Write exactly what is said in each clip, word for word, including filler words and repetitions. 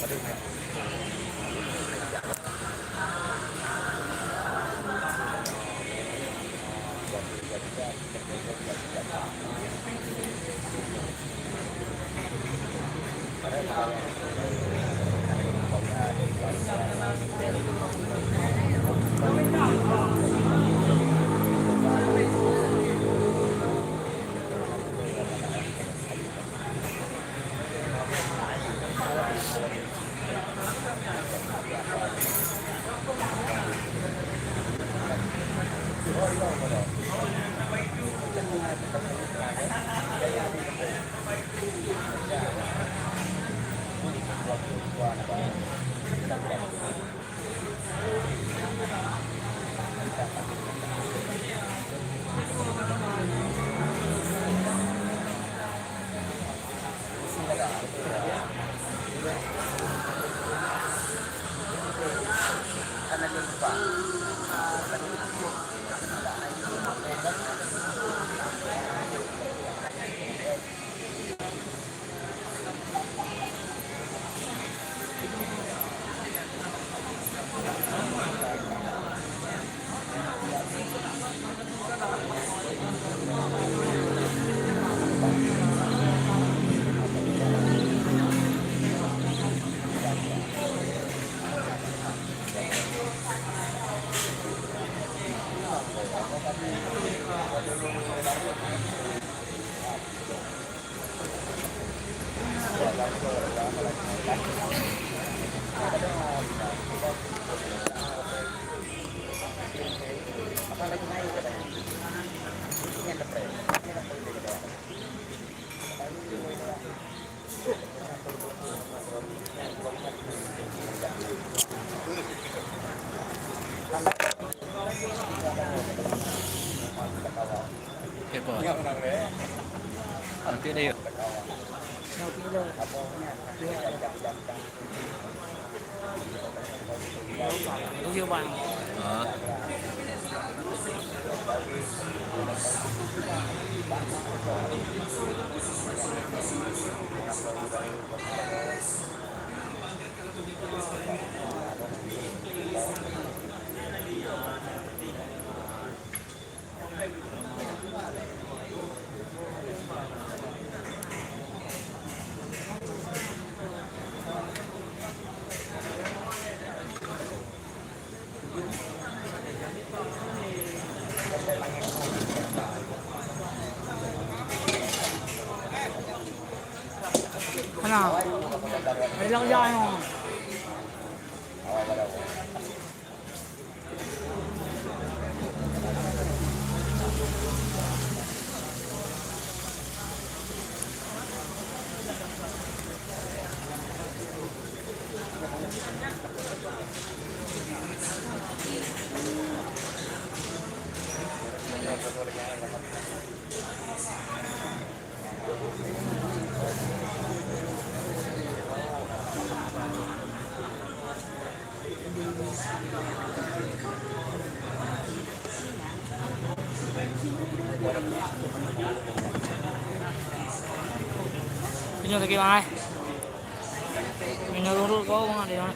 Oke, Pak. Nanti ada yuk. Hana. Ada lagi yang Meunyoe sakét bangai. Meunyoe rhot-rhot goe bangai di sana.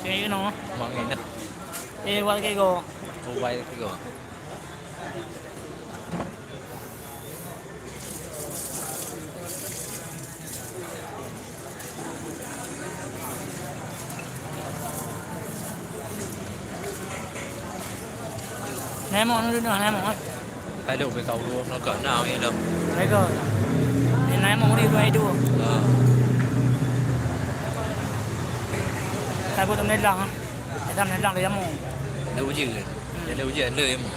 Sakét keunoe. Mak nginep. Eh, buat sakét goe. Ubai sakét goe. Nai mok nyoe, nai mok, eh. Hai, lôn beu kau dua, nyoe ka na, ya, lôn. Hai, kau. Nai mok ni dua, dua. Ah. Hai, buat nai lang, ah. Nai lang, nai lang, dia mok. Ada uji ke? Hmm. Ada uji, ada ya, mok.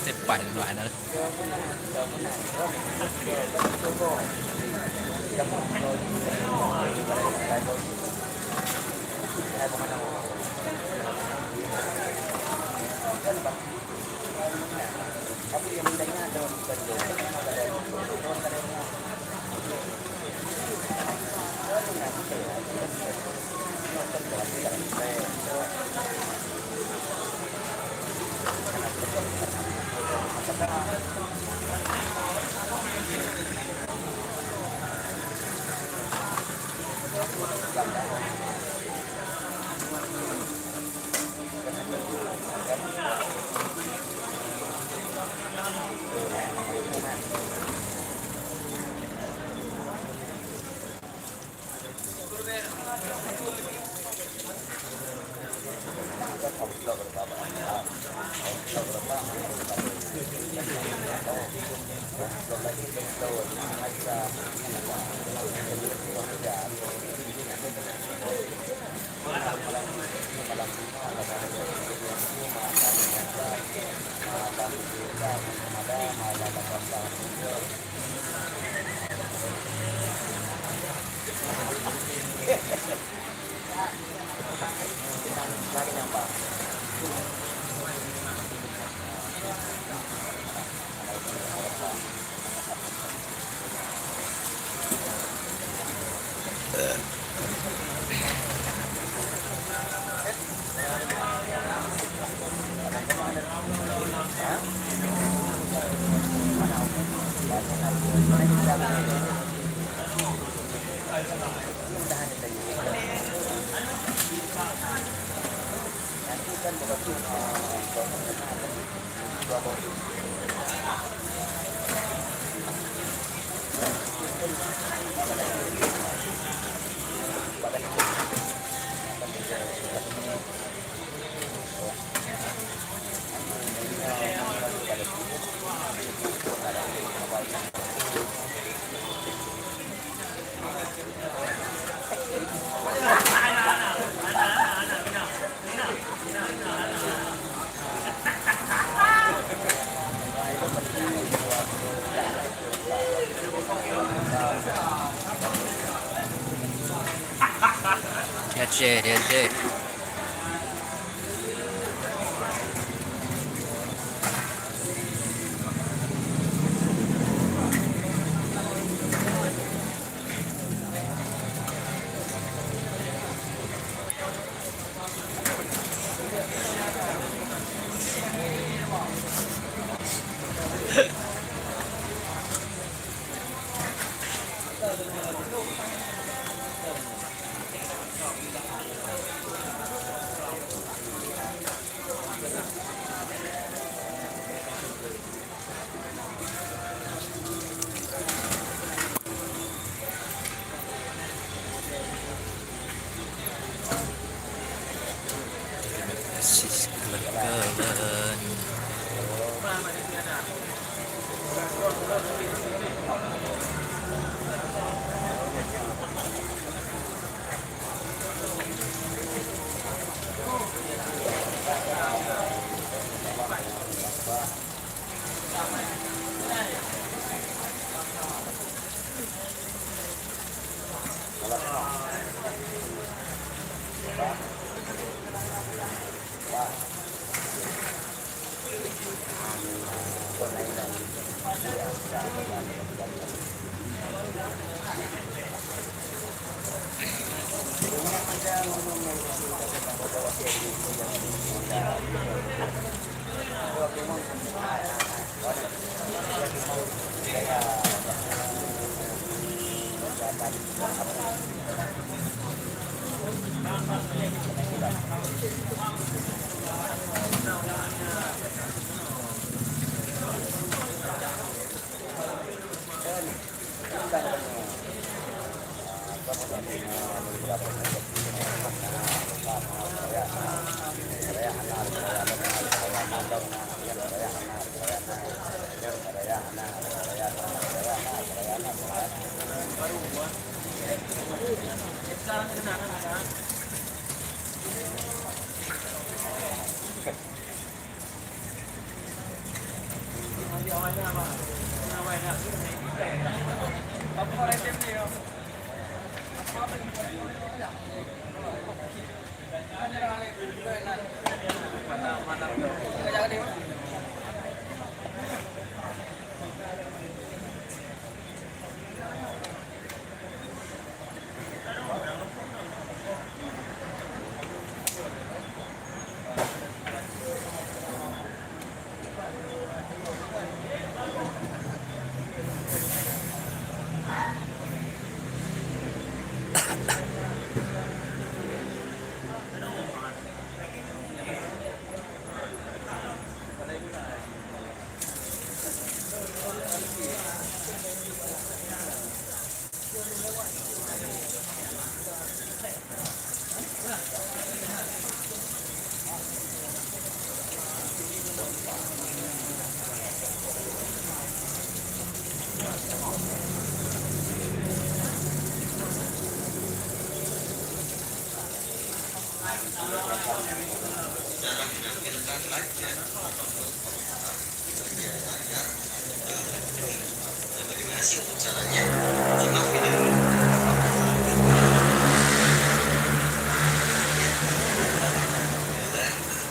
Tepat tu anak. Lihat sih, lihat sih.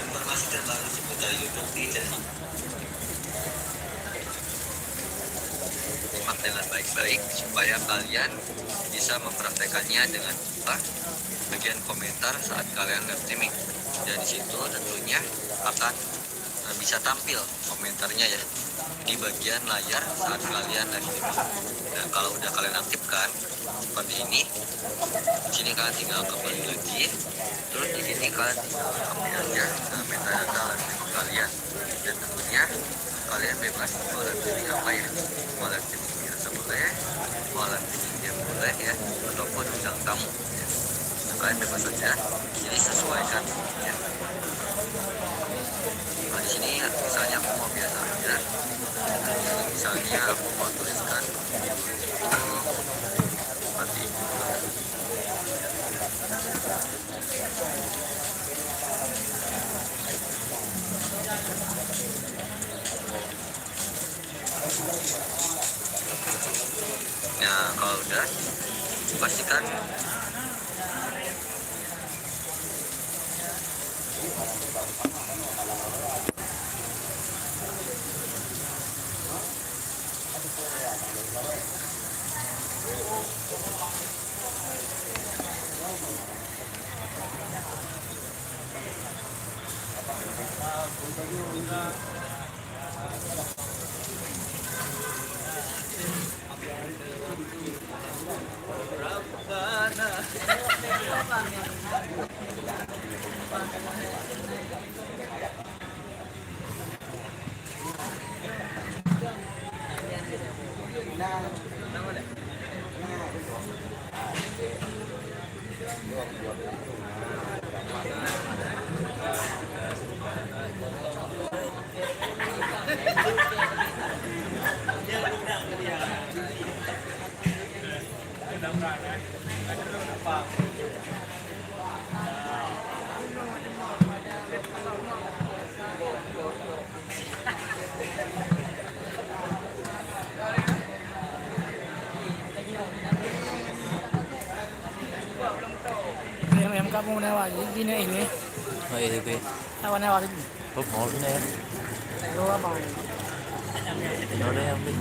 Informasi terbaru seputar YouTube di channel. Simak dengan baik-baik supaya kalian bisa mempraktekannya dengan, apa, bagian komentar saat kalian live streaming. Dan di situ tentunya akan, eh, bisa tampil komentarnya, ya, di bagian layar saat kalian live streaming. Dan kalau udah kalian aktifkan seperti ini, di sini kalian tinggal kembali lagi. Terus di sini kalian tinggal ambil aja, eh, metadata live streaming kalian. Dan tentunya kalian bebas mau live streaming apa, ya. Mau live streaming biasa boleh, mau live streaming game boleh, ya, ataupun bintang tamu, ya. Nah, kalian bebas saja. Jadi sesuaikan, ya. Nah, di sini misalnya aku mau biasa aja. Misalnya aku mau tuliskan seperti itu. Nah, kalau udah, pastikan. Em, em, kamu nawa, ini, ini. Oh, iya, iya. Nawa, nawa, ini. Oh, mau ini, ya. Lo apa? Lo deh, yang beli.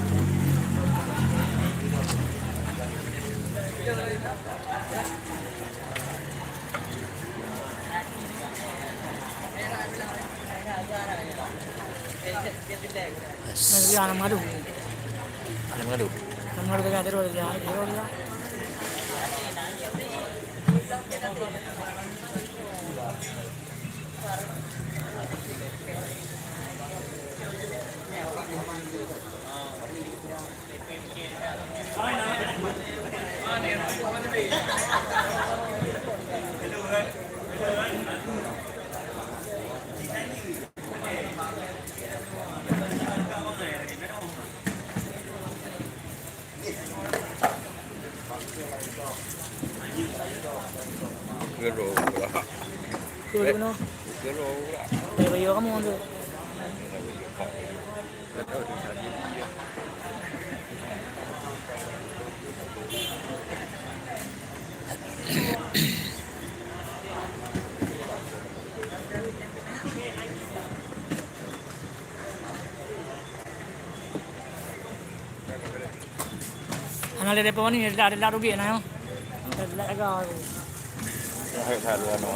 Nah, iya, anak madu. Anak madu. Anak madu tadi ada dua, dia, dia, dia. Keuroe pula. Keuroe di mana? Keuroe pula. Dari kayu kamu tu. Hana lé depan ni, dak, dak rugi na, yo. Dak, dak jaga.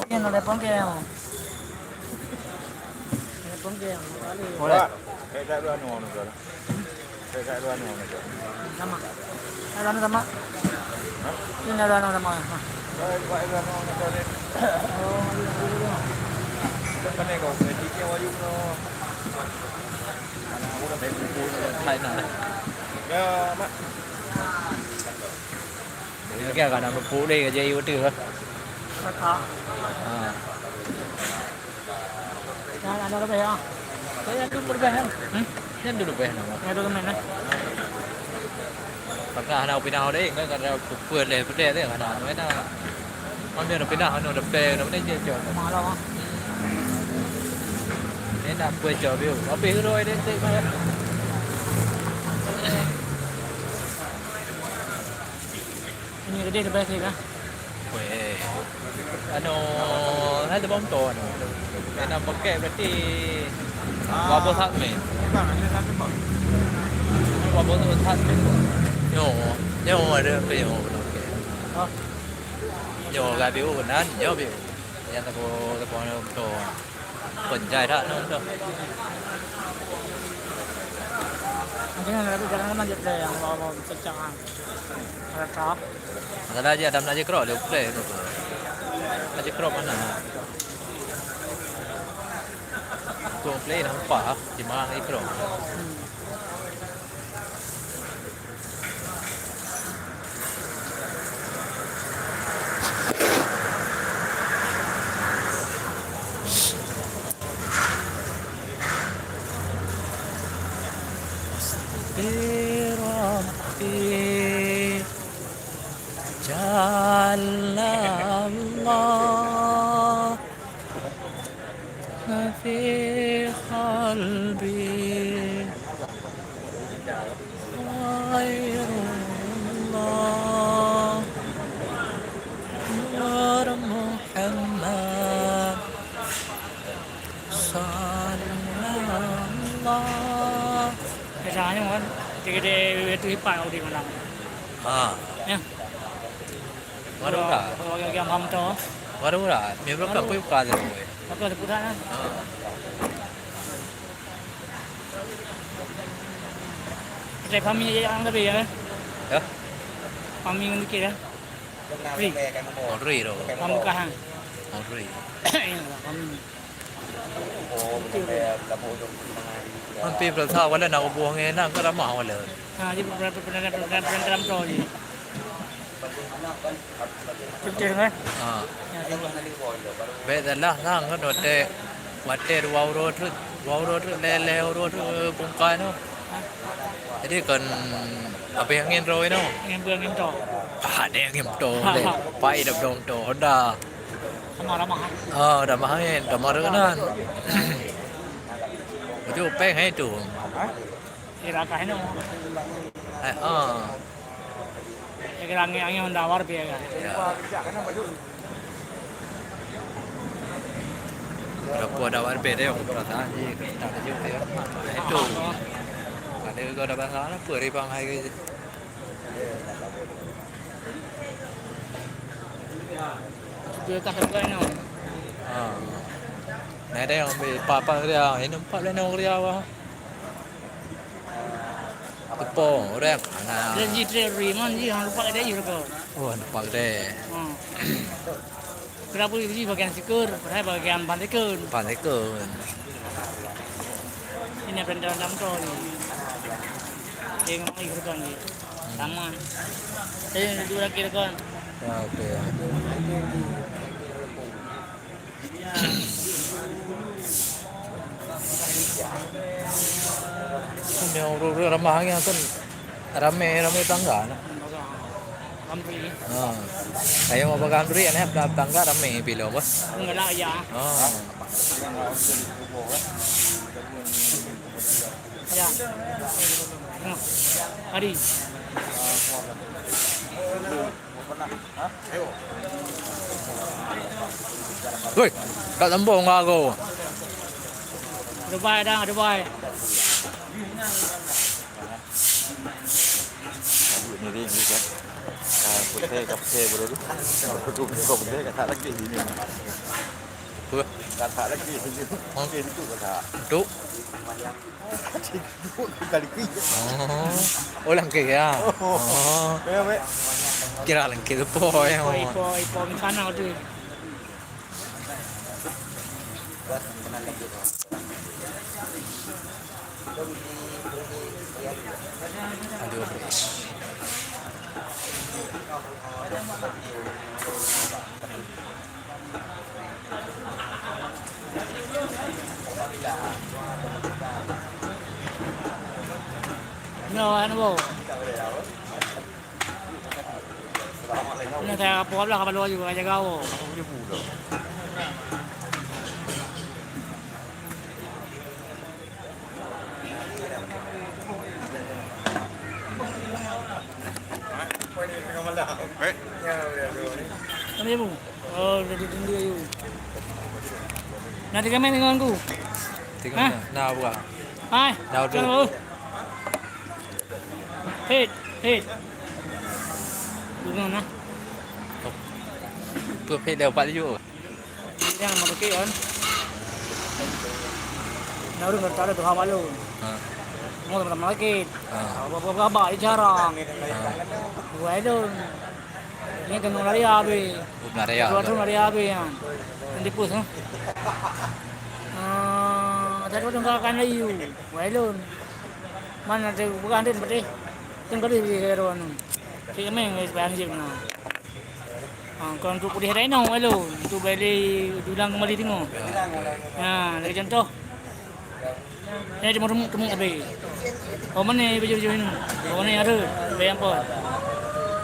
Ni na depan ke, yo. Depan ke, yo. Boleh. Eh, dak dua anu, anu, anu. Eh, dak dua anu, anu, anu. Sama. Dak dua anu sama. Hah? Ni dak dua anu sama. Ha. Dak, dak dua anu, anu, anu. Oh, iya, iya, iya. Dak pandai kau, saya cicing wajib no. Ya, Mak. Okey, kan nak pupuk deh, kerja you tu. Kata. Ha. Dah, dah, dah, dah, ya. Saya tu berubah, ya. Hmm? Saya tu berubah nama. Ya, tu teman, eh. Pernah nak pindah orang, kan, kerana pukul deh, pedih deh, kan, anu, dah. Mana dah pindah, anu, dah pindah, dah pindah, je, je. Malam, ah. Ni nak buat job you. Habis tu, ada cek mana? Ini gede, dah berhasil, ah. Weh. Anu, hai terbang tu, anu. Kena pakai berarti dua puluh satu min. Dua puluh satu min. Yo, yo ada apa yo? Yo, gak biu nan, yo biu. Yang tepuk, tepuk anu tu. Penjai dah anu tu. Nanti kan ada jalan kan lanjut deh yang bawa-bawa kencang. Ada tak? Masalah je, ada nak je kerok, dia play tu. Nak je kerok mana? Tu play nampak, di mana nak je kerok. Hmm. Rabbi, Rabbi, Jalla Allah, ma fi qalbi ghairullah, Nur Muhammad. Sallallahu. Biasanya kan, tiga D itu hipat kalau di mana. Ha. Ya. Baru dah. Baru dah. Baru dah. Baru dah. Baru dah. Baru dah. Baru dah. Ada kami yang lebih ya. Ya. Kami yang dikit ya. Ri. Ri tu. Pambukahan. Ri. Ya, kami. Hampir berasa wala nak buang enang ke ramah wala. Ha, jadi pernah pernah pernah pernah dalam tol ni. Betul kan? Ha. Ya, jadi. Baik dah lah sang kan, watèe, watèe dua uroe tu, dua uroe tu, lé, lé uroe tu, bungkai tu. Jadi kan, habis angin roh tu. Angin, angin tu. Ah, ada angin tu. Pai dah dong tu. Dah. Sama ramah. Ah, ramah angin, ramah dengan. Itu peng hai tu. Kira kah ni? Eh, ah. Kira angin, angin Honda war biasa kan. Ya. Ada pun ada war biasa dia, aku perasaan je, kita ada juga ya. Itu. Ada juga ada bahasa apa, ribang hai ke. Dia tak ada ni. Ha. Nah, ada yang ambil papa dia, ini empat belas orang dia, wah. Oh, orang mana? Dia ji trei ri man ji hang lupa dia yur ko. Oh, lupa dia. Hmm. Kenapa ji bagian sikur, padahal bagian bantikun. Bantikun. Ini perintah dalam tol ni. Dia memang yur ko ni. Sama. Saya duduk lagi ko. Ya, oke. Meunyoe ureueng-ureueng ramah nyan kan ramé, ramé tangga nah. Alhamdulillah. Ha. Ayo mau pegang duri, aneuk tangga ramé pih lom, Bos. Enggak lah, ya. Ha. Ya. Ha. Hari. Woi, tak sambung ngon aku. Dubai dah, Dubai. Ni, ni, ni, kan. Ah, putih, kapsel baru tu. Baru tu, kau putih, kata lagi sini. Apa? Kata lagi sini. Mungkin tu kata. Tu. Kali kui. Oh. Oh, langkah ya. Oh. Oh. Baik, baik. Kira langkah tu po ya. Ipo, ipo, ipo di sana tu. Aduh, beres. Nyoe anu. Nyoe saya apa lah kapal luar juga jaga awak. Kami bu. Oh, jadi tunggu ayu. Nanti kami dengan aku. Tengok. Hah? Nah, nah, buka. Hai. Nah, udah. Hit, hit. Bunga nah. Apa hit dah empat tujuh? Yang mau pakai kan? Nah, udah tak ada tuh hawal lu. Ha. Mau sama lagi. Ha. Apa-apa kabar, jarang. Ha. Dua itu. Ini kena lari habis. Oh, lari habis. Dua tu lari habis ya. Nanti pus, ha? Ah, ada dua tunggakan lagi. Wailun. Mana ada bukan ada berarti. Tengok di kaya anu. Cik Meng, eh, sebayang je mana. Ah, kalau untuk putih Reno, wailun. Untuk beli dulang kembali tengok. Ya, lagi contoh. Ini cuma remuk-remuk tapi. Oh, mana baju-baju ini? Oh, mana ada? Bayang apa?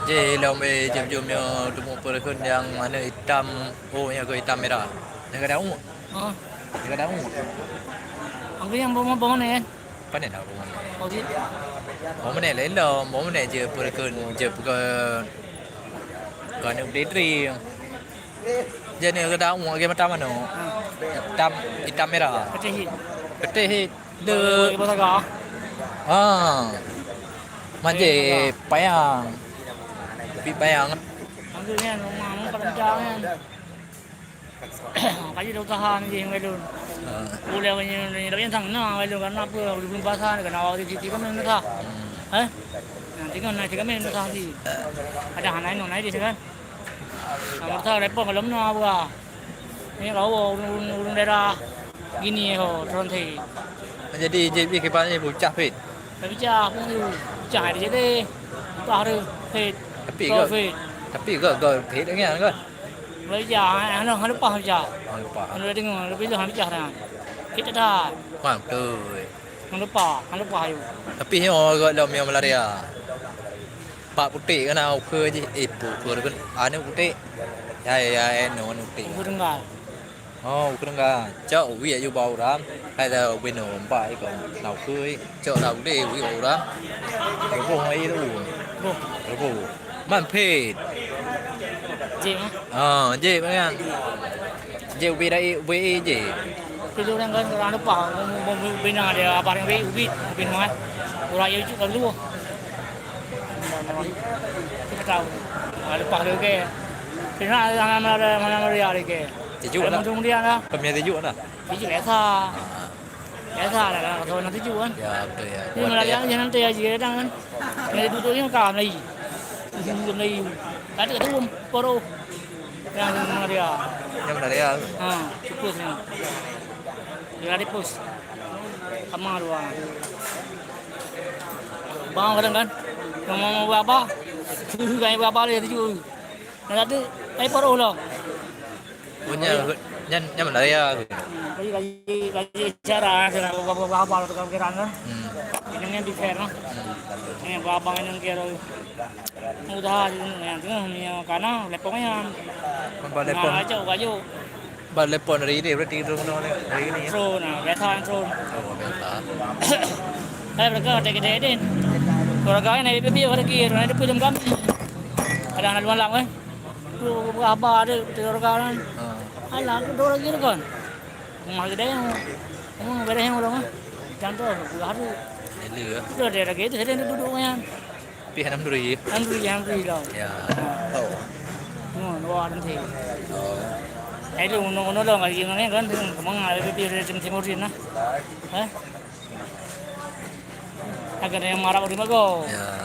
Jadi, lom, eh, jom-jom yang remuk perikun yang mana hitam. Oh, yang ke hitam merah. Yang kadang ungu. Oh. Yang kadang ungu. Angku yang bawa, bawa mana, kan? Pandai nak bawa mana? Oh, gitu. Bawa mana lain lom. Bawa mana je perikun, je perikun. Kau ni beli drink. Jadi, kadang ungu lagi macam mana? Hmm. Hitam, hitam merah. Putih. Putih. Dia bagi bola saga. Ha. Manje payang. Pi payang. Ambil kan, rumah mu pada pecah kan. Kaji dah usaha ni, Wailun. Ha. Boleh punya ni, tapi yang sang na, Wailun, karena apa? Belum puasa ni, kena awak di sini kan, nak sah. Hmm. Eh? Nanti kan, nanti kan, nak sah di. Ada hana ni, naik di sini kan. Nah, masa repot kalau mana, apa? Ni kau ureueng, ureueng, ureueng daerah gini ho, tronte. Jadi, J B kiban ni pecah pit. Tapi pecah pun tu. Pecah ada jadi. Pecah ada pit. Tapi kau gol pit. Tapi gol, gol pit dengan kan? Kalau pecah, eh, anu, anu lepas pecah. Anu lepas. Anu dah dengar, lebih dah pecah dah. Kita dah. Mantap. Anu lepas, anu lepas ayu. Tapi nyoe gol lom yang malaria. Pak puték kan, ah, ukeue jih. Eh, pu-, ukeue kan. Anu puték. Ya, ya, ya, anu, anu puték. Ukeue tunggal. Oh, ukeue tunggal. Cok, wik aju bak uram. Hai dah ubé nyoe, empat ikon. Na ukeue, cok, na udé, wik bak uram. Roboh ngon ie tu. Roboh. Roboh. Man phét. Jih, eh? Ah, jih, kan? Jih, ubé dah ie, ubé ie jih. Tapi orang kan orang lupa, mau, mau, mau bina dia, apa yang ubé, ubé, ubé nyoe, eh. Orang yang cukup dulu. Tapi, kita tahu. Ah, lepas tu ke. Kena ada mana, mana, mana dia ke. Sejuk lah. Ada musim dia lah. Kami sejuk lah. Sejuk biasa. Ah. Biasa lah, kalau kata orang tuju kan. Ya, betul ya. Ini malah yang jangan nanti haji datang kan. Yang duduk ni kah Melayu. Di sini Melayu. Tadi kata pun poro. Yang Maria. Yang Maria. Ha, cukup ni. Dia ada pos. Sama dua. Bang kadang kan. Yang mau buat apa? Kan buat apa dia tuju. Nah, tadi, ai poro lah. Oh, nyan, nyan, nyan Maria. Hmm, kaji, kaji, kaji cara, cara apa, apa, apa, tukang pikiran kan. Hmm. Ini yang di fair, kan. Hmm. Ini apa, apa yang kira. Mudah, yang tengah, yang kana, lepong yang. Kon ba lepong. Nah, aja, aja. Ba lepong dari ini, berarti itu kena dari ini ya. True, nah, biasa, true. Oh, biasa. Eh, mereka ada gede din. Keluarga ini lebih, lebih, orang itu pun kami. Ada anak dua malam, kan. Tu apa ada keluarga kan. Ha. Alah, tu dua lagi kan. Rumah gede yang, rumah gede yang orang ah. Jangan tu, gula hari. Gila ya. Tu ada lagi tu, saya duduk dengan. Tapi alhamdulillah. Alhamdulillah, alhamdulillah. Ya. Oh. Ngono, dua nanti. Oh. Itu ngono-ngono dong, lagi ngono kan, kemang ada lebih dari tim timur sini. Eh? Agar yang marah di mago. Ya.